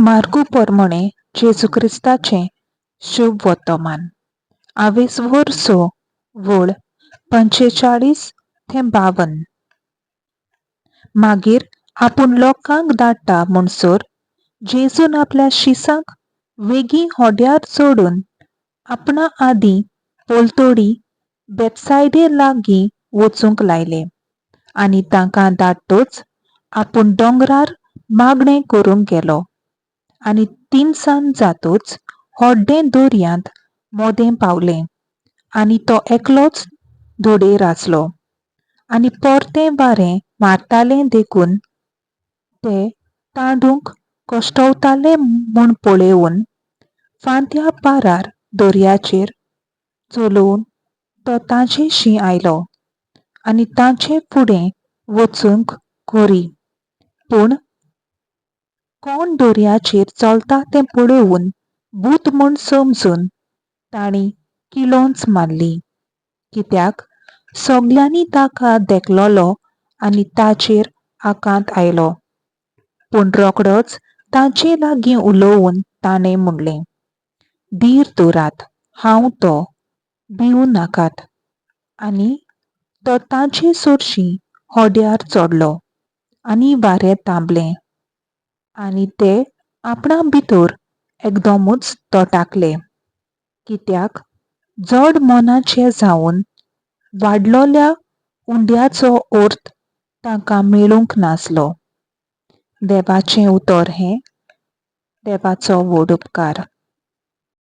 मार्कू पोरमोणे जेजू क्रिस्ताचें शुभ वर्तमान आवेस स वळ 45 ते 52. मागीर आपूण लोकांक धाडटा म्हणसर जेजून आपल्या शिसांक वेगीं होड्यार चडून आपणा आदीं पलतोडी बेतसायदे लागीं वचूंक लायले आनी तांकां धाडटच आपूण दोंगरार मागणें करूंक गेलो. आनी तिनसांज जातच होड्डें दर्यांत मोदें पावलें आनी तो एकलोच धडेर आसलो. आनी परतें वारें मारतालें देखून ते तांडूंक कश्टवताले म्हूण पळोवन फांत्या पारार दर्याचेर चलोवन तो तांचेशी आयलो आनी तांचे फुडें वचूंक करी. पूण कोण दर्याचेर चलता तें पळोवन भूत म्हूण समजून तांणी किळोंच मारली, कित्याक सगल्यांनी ताका देखलोलो आनी ताचेर आकांत आयलो. पूण रोखडोच तांचे लागीं उलोवन ताणें म्हणलें, धीर दवरात, हांव तो, भिवूं नाकात. आनी तो तांचे सरशीं होड्यार चडलो आनी वारें थांबलें आनी ते आपणा भितर एकदमूच तटाकले, कित्याक जड मनाचे जावन वाडलोल्या उंड्याचो अर्थ तांकां मेळूंक नासलो. देवाचें उतर हें देवाचो व्हड उपकार.